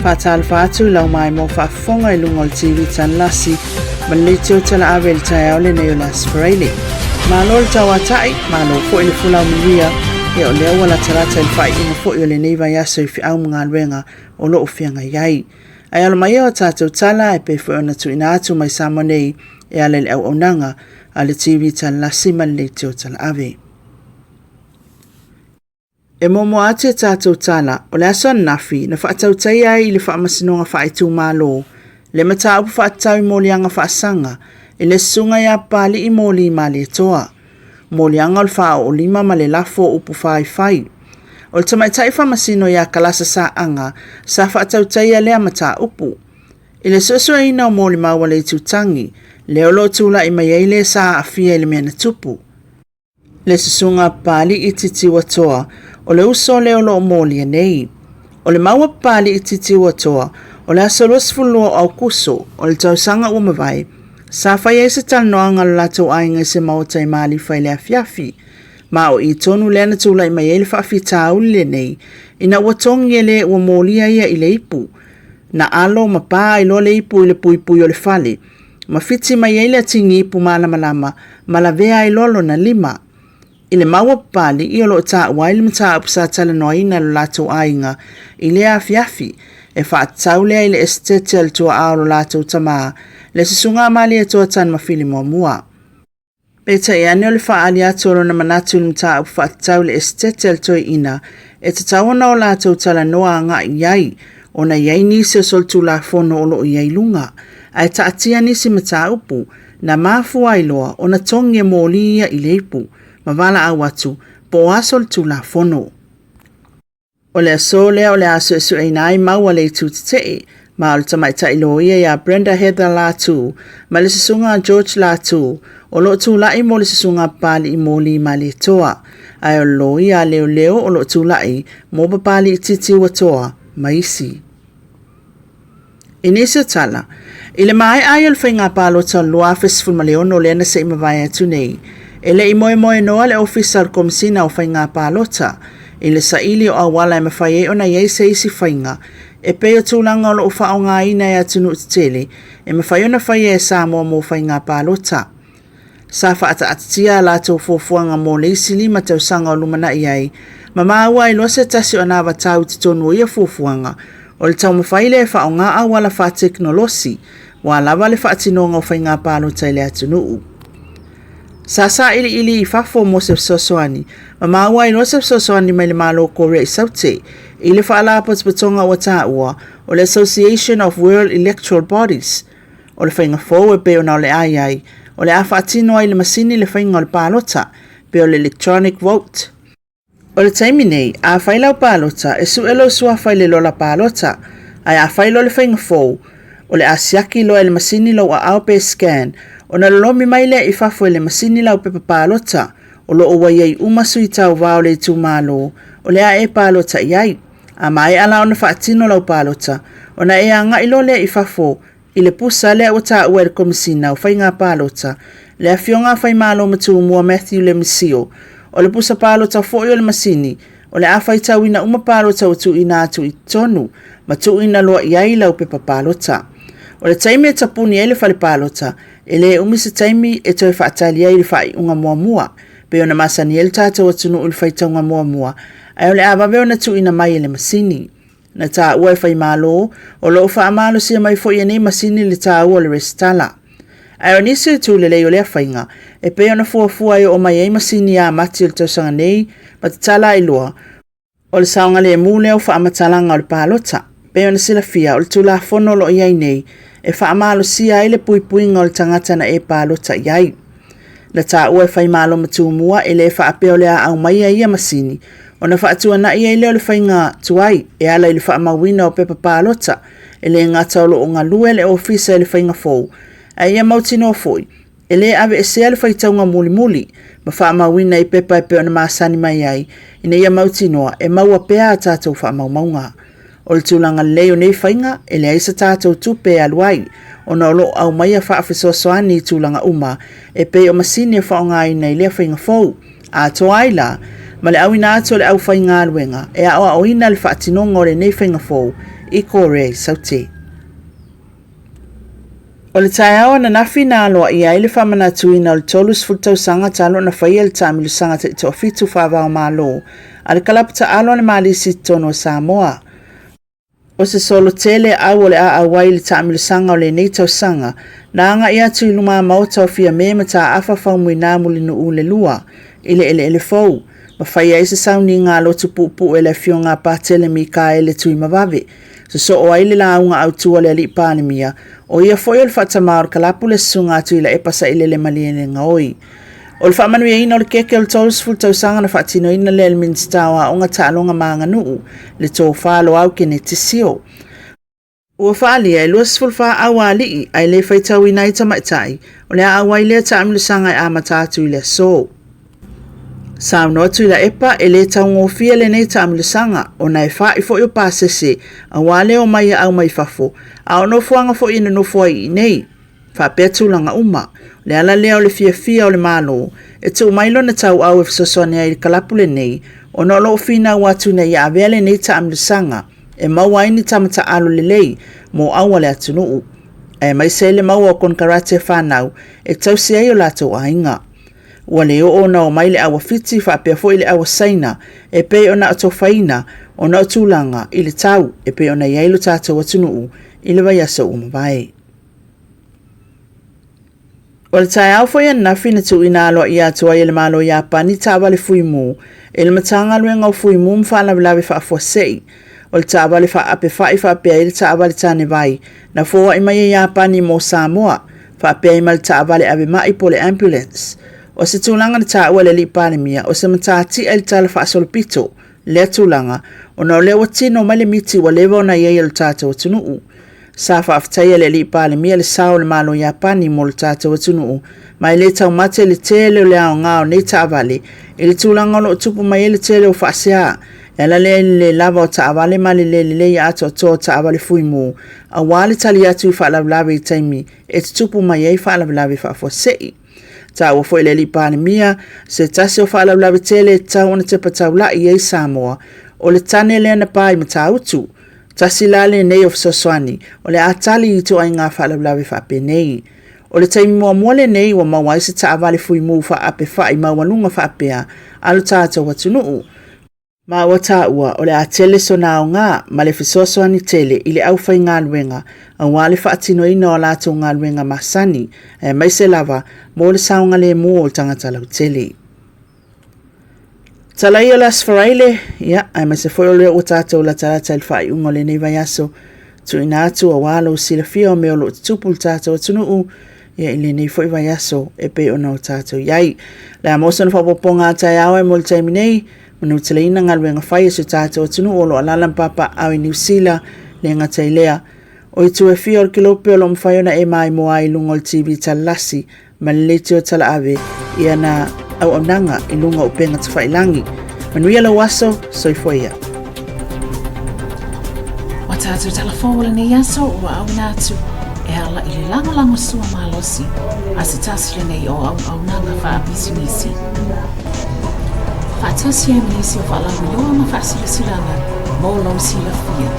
Faatalofa atu i lau maimoa faafofoga i luga o le TV Tanelasi ma le leitio talaave i le taeao lenei o le Aso Faraile. Malo le tauatai, malo foi le folau manuia, ia o lea ua latalata i le faaiuga foi o lenei vaiaso i feau ma galuega o lo o feagai ai. Ae alo mai ia o tatou tala e pei foi ona tuuina atu mai Samoa nei e ala i le auaunaga a le TV Tanelasi ma le leitio talaave. E muamua atu i a tatou tala, o le aso ananafi na faatautaia ai i le Faamasinoga Faaitumalo le mataupu faatatau i moliaga faasaga i le Susuga ia Papalii Moli Malietoa. Moliaga o le faaoolima ma le lafo o upu faifai. O le tamaitai faamasino ia Kalasa Saaga sa faatautaia lea mataupu. I le suesueina o molimau a le itutagi, lea o lo o tulai mai ai le sa aafia i le mea na tupu. Le susuga a Papalii Titiuatoa, o le uso lea o lo o molia nei. O le mau a Papalii Titiuatoa, o le aso 22 o Aokuso o le tausaga ua mavae, sa fai ai se talanoaga a lo latou aiga i se maota i Malifa i le afiafi. Ma o i tonu lea na tulai mai ai le faafitauli lenei, ina ua togi e le ua molia ia i le ipu. Na alo ma pa ai loa le ipu i le puipui o le fale, ma fiti mai ai le atigi ipu malamalama ma lavea ai loa lona lima. I le mau a Papalii o lo o taua ai le mataupu sa talanoaina e lo latou aiga i lea afiafi, e faatatau lea i le esetete a le tuaa o lo latou tama, le Susuga a Malietoa Tanumafili Muamua. Peitai ane o le faaali atu o lona manatu i le mataupu faatatau i le esetete a le toeaina, e tatau ona o latou talanoa agai i ai, ona e i ai nisi o solitulafono o lo o i ai i luga, ae taatia nisi mataupu na mafua ai loa ona togi e moli ia i le ipu, ma valaau atu po o a solitulafono. O le aso lea o le a suesueina ai mau a le itu tetee, ma o le tamaitai loia ia Brenda Heather Latu ma le susuga a George Latu o lo o tulai mo le susuga a Papalii Moli Malietoa, ae o le loia a leoleo o lo o tulai mo Papalii Titiuatoa ma isi. I nisi o tala, i le maea ai o le faiga palota o le 2016 lea na se i mavae atu nei, e le i moemoenoa le Ofisa o le Komesina o Faiga Palota i le saili o auala e mafai ai ona i ai se isi faiga e pei o tulaga o lo o faaaogaina e atunuu tetele e mafai ona faia e Samoa mo faiga palota. Sa faataatitia a latou fuafuaga mo le isi 5 tausaga o lumanai ai, ma maua ai loa se tasi o anavatau i totonu o ia fuafuaga, o le taumafai lea e faaaoga auala faatekonolosi ua lava le faatinoga o faiga palota i le atunuu. Sa sailiili i fafo mo se fesoasoani, ma maua ai loa se fesoasoani mai le Malo o Korea i Saute i le faalapotopotoga ua taua o le Association of World Electoral Bodies. O le faiga fou e pei ona o le a i ai, o le a faatino ai le masini le faiga o le palota, pe o le electronic vote. O le taimi nei, a fai lau palota, e sue lou suafa i le lola palota, ae a fai loa le faiga fou, o le a siaki loa e le masini lou aao pe scan, ona lolomi mai lea i fafo e le masini lau pepa palota, o lo o ua i ai uma sui tauva o le itumalo o le a e palota i ai. A maea la ona faatino lau palota, ona e agai loa lea i fafo i le pusa lea ua taua e le Komesina o Faiga Palota, le Afioga a Faimalo Matumua Matthew Lemisio. O le pusa palota foi o le masini, o le a faitauina uma palota ua tuuina atu i totonu ma tuuina loa i ai lau pepa palota. O le taimi e tapuni ai le fale palota, e le umi se taimi e toe faatali ai i le faaiuga muamua, pei ona masani ai le tatou atunuu i le faitauga muamua, ae o le a vave ona tuuina mai e le masini. Na taua e Faimalo, o lo o faamalosia mai foi e nei masini le taua o le resitala. Ae o nisi o itu lelei o lea faiga, e pei ona fuafua e oo mai ai masini ia Mati o le tausaga nei, ma tatala ai loa, o le saogalemu lea o faamatalaga o le palota. Pei ona silafia, o le Tulafono o lo o i ai nei, e faamalosia ai le puipuiga o le tagata na e palota i ai. Na taua e Faimalo ma Tumua e le faapea o le a aumaia ia masini, ona faatuanai ai lea o le faiga tuai e ala i le faamauina o pepa palota, e le gata o lo o galue le ofisa i le faiga fou, ae ia mautinoa foi, e le aveesea le faitauga mulimuli ma faamauina i pepa e pei ona masani mai ai, ina ia mautinoa e maua pea a tatou faamaumauga. O le tulaga lelei o nei faiga, e leai se tatou tupe e alu ai, ona o lo o aumaia faafesoasoani i tulaga uma e pei o masini e faaaogaina i lea faiga fou. Atoa ai la, ma le auina atu o le aufaigaluega e aoaoina le faatinoga o lenei faiga fou i Korea i Saute. O le taeao ananafi na aloaia ai le faamanatuina o le 30 tausaga talu ona faia le taamilosaga taitoafitu faava-o-Malo a le kalapu taalo a le Malisi i totonu o Samoa. O se solo tele au o le a auai i le taamilosaga o lenei tausaga na agai atu i lumamaota o Fiame Mataafa Faumuina Mulinuu le Lua i le eleele fou, ma faia ai se sauniga a lotu puupuu e le Afioga a Patele Mikaele Tuimavave, sosoo ai le lauga autu a le Alii Palemia, o ia foi o le faatamā o le kalapu le Susuga a Tuilaepa Sailele Malielegaoi. O le faamanuiaina o le keke o le 30 tausaga na faatinoina lea e le Minisita o Aoga, Taaloga ma Aganuu, le Tofa Loau Keneti Sio. Ua faaalia e 24 aualii ae le faitauina ai tamaitai, o le a auai lea taamilosaga e amata atu i le aso. Saunoa Tuilaepa e le taugofie lenei taamilosaga ona e fa'i foi o pasese aua le omai a au mai fafo, a o nofoaga foi e nonofo ai i inei. Faapea tulaga uma, o le ala lea o le fiafia o le Malo e tuu mai lona tauau e fesoasoani ai i le kalapu lenei ona o lo o finau atu ina ia avea lenei taamilosaga e maua ai ni tama taalo lelei mo au a le atunuu, aemaise ai le maua o konekarate a fanau e tausi ai o latou aiga. Ua le oo ona omai le au a Fiti faapea foi le au a Saina e pei ona atofaina ona o tulaga i le tau e pei ona i ai lo tatou atunuu i le vaiaso ua mavae. O le taeao foi ananafi na tuuina aloaia atu ai e le Malo Iapani taavale fuimu i le Matagaluega o Fuimu ma Faalavelave Faafuasei. O le taavale faaape fa'i faapea ai le taavale tanevai na foai mai e Iapani mo Samoa, faapea ai ma le taavale ave ma'i po o le ambulance. O se tulaga na taua e le Alii Palemia o se matatia i le tala faasolopito lea tulaga ona o lea ua tino mai le miti ua leva ona i ai e lo tatou atunuu. Sa faafetaia e le Alii Palemia le sao o le Malo Iapani mo lo tatou atunuu, ma e le taumate le tele o le aoga o nei taavale i le tulaga o lo o tupu mai ai le tele o faasea e ala lea i le le lava o taavale ma le le lelei atoatoa o taavale fuimu aua le tali atu i faalavelave i taimi e tutupu mai ai faalavelave faafuasei. Taua foi e le Alii Palemia se tasi o faalavelave tele e tatau ona tepa taulai i ai Samoa, o le tane lea na pa i Matautu. Tasi la lenei o fesoasoani o le a tali i ituaiga faalavelave faapenei. O le taimi muamua lenei ua maua ai se taavale fuimu faaape fa'i maualuga faapea a lo tatou atunuu, ma ua taua o le a tele sona aoga ma le fesoasoani tele i le aufaigaluega aua le faatinoina o a latou galuega masani, aemaise lava mo le saogalemu o tagata lautele. Tala ia o le Aso Faraile, ia, aemaise foi o lea ua tatou latalata i le faaiuga o lenei vaiaso, tuuina atu aua lou silafia o mea o lo o tutupu i le tatou atunuu, ia, i lenei foi vaiaso e pei ona o tatou i ai. Le a maua sona faaopoopoga a taeao ai mo le taimi nei, manuteleina galuega fai a si o tatou atunuu o lo o alaala ma papaaao i Niu Sila, le gata i lea, o itu e fia o le kelope o lo o mafai ona e maimoa ai i luga o le TV talalasi, ma le leitio talaave i ana auaunaga i luga o upega tafailangi. Manuia lou aso, soifua ia. Ua tatou tala fou o lenei aso ua auina atu e ala i le lagolago sua malosi a se tasi lenei o auaunaga faapisinisi. Faatasi ai ma nisi o faalauiloa ma faasilasilaga mo lou silafia.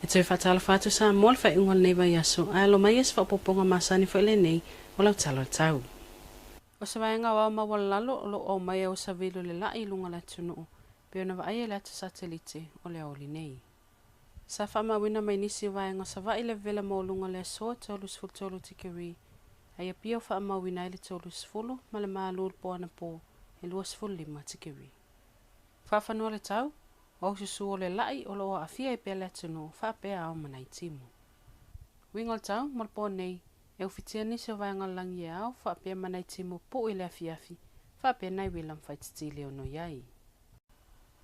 E toe faatalofa atu Samoa le faaiuga o lenei vaiaso, ae alo mai ia se faaopoopoga masani foi lenei o lau tala o le tau. O se vaega aoao maualalalo o lo o aumai au savili o le la'i i luga o le atunuu, pei ona vaaia i le ata satelite o le aoauli nei. Sa faamauina mai nisi o vaega o Savaii le vevela maualuga o le aso 33 tikeri, a i Apia ua faamauina ai le 30 ma le malu o le po anapo e 25 tikeri. Faafanua le tau, o aususu o le la'i o lo o aafia ai pea le atunuu faapea ao ma nai timu. Uiga o le tau, mo le po nei, e ufitia nisi o vaega o le lagi e ao faapea ma nai timu pu'u i le afiafi faapea nai uila ma faititi i le ono i ai.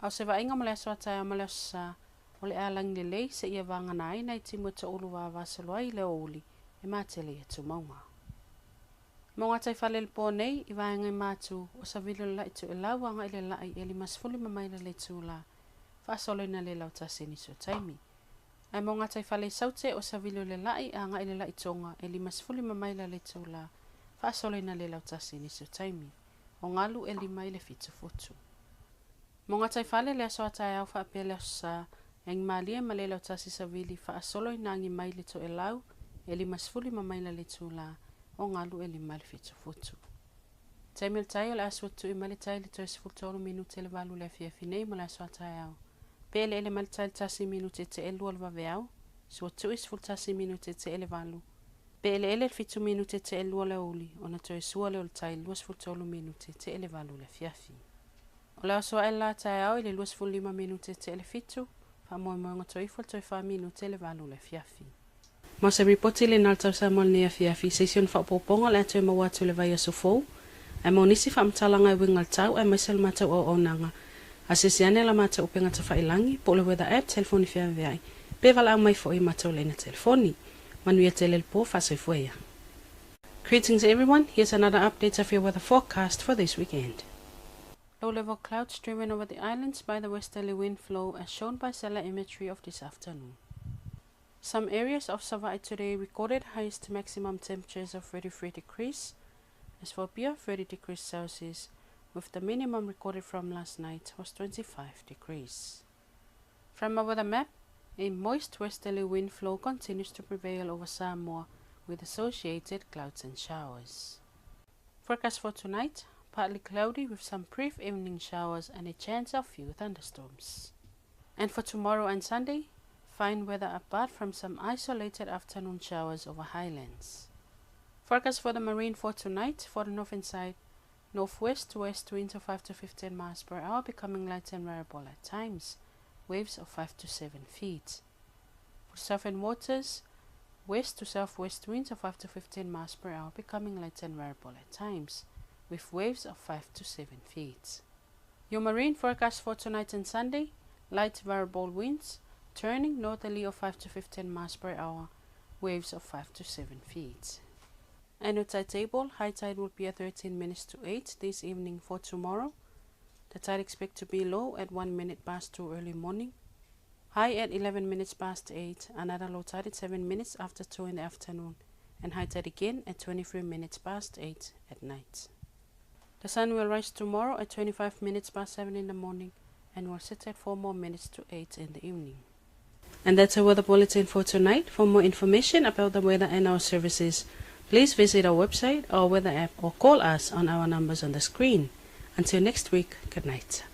A o se vaaiga mo le aso a taeao ma le aso sa, o le alagi lelei seia vagana ai nai timu e toulu vavasolo ai i le aoauli e matele i atumauga. Mo gataifale i le po nei, i vaega i Matu, o savili o le la'i toelau agai i le la'i e 55 maila le itula, faasoloina le lautasi i nisi o taimi. Ae mo gataifale i Saute, o savili o le la'i agai i le la'i Toga e 55 maila le itula, faasoloina le lautasi i nisi o taimi. O galu e 5 i le 7 futu. Mo gataifale le aso a taeao faapea le aso Sa, e agi malie ma le lautasi savili faasolo ina agi mai le toelau e 55 maila le itula, o galu e 5 i le 7 futu. Taimi o le tai o le a suatui mai le tai i le toe 13 minute i le 8 i le afiafi nei mo le aso a taeao. Pe eleele mai le tai i le 1 minute te'e 2 le vaveao, suatui 11 minute te'e le 8. Pe eleele le 7 minute te'e 2 le aoauli, ona toe sua lea o le tai i le 23 minute te'e le 8 i le afiafi. O le aso a'e le la taeao i le 25 minute te'e le 7, faamoemoega toe ifo le toe 4 minute le 8 i le afiafi. Mo se ripoti lena o le Tau Samoa i lenei afiafi, se isi ona faaopoopoga o le a toe maua atu i le vaiaso fou, ae mo nisi faamatalaga e uiga i le tau aemaise o le matou auaunaga, asiasi ane i la matou upega tafailagi po o le weather app telefoni feaveai, pe valaau mai foi i matou laina telefoni. Manuia tele le po, faasoifua ia. Greetings everyone, here's another update of your weather forecast for this weekend. Low-level clouds driven over the islands by the westerly wind flow as shown by satellite imagery of this afternoon. Some areas of Savaii today recorded highest maximum temperatures of 33 degrees, as for Apia 30 degrees Celsius, with the minimum recorded from last night was 25 degrees. From our weather map, a moist westerly wind flow continues to prevail over Samoa with associated clouds and showers. Forecast for tonight, partly cloudy with some brief evening showers and a chance of few thunderstorms. And for tomorrow and Sunday, fine weather apart from some isolated afternoon showers over highlands. Forecast for the marine for tonight, for the northern side, northwest to west winds of 5 to 15 miles per hour, becoming light and variable at times, waves of 5 to 7 feet. For southern waters, west to southwest winds of 5 to 15 miles per hour, becoming light and variable at times, with waves of 5 to 7 feet. Your marine forecast for tonight and Sunday, light variable winds, turning northerly of 5 to 15 miles per hour, waves of 5 to 7 feet. Annual tide table, high tide will be at 13 minutes to 8 this evening for tomorrow. The tide expect to be low at 1 minute past 2 early morning, high at 11 minutes past 8, another low tide at 7 minutes after 2 in the afternoon, and high tide again at 23 minutes past 8 at night. The sun will rise tomorrow at 25 minutes past 7 in the morning and will set at 4 more minutes to 8 in the evening. And that's our weather bulletin for tonight. For more information about the weather and our services, please visit our website, our weather app, or call us on our numbers on the screen. Until next week, good night.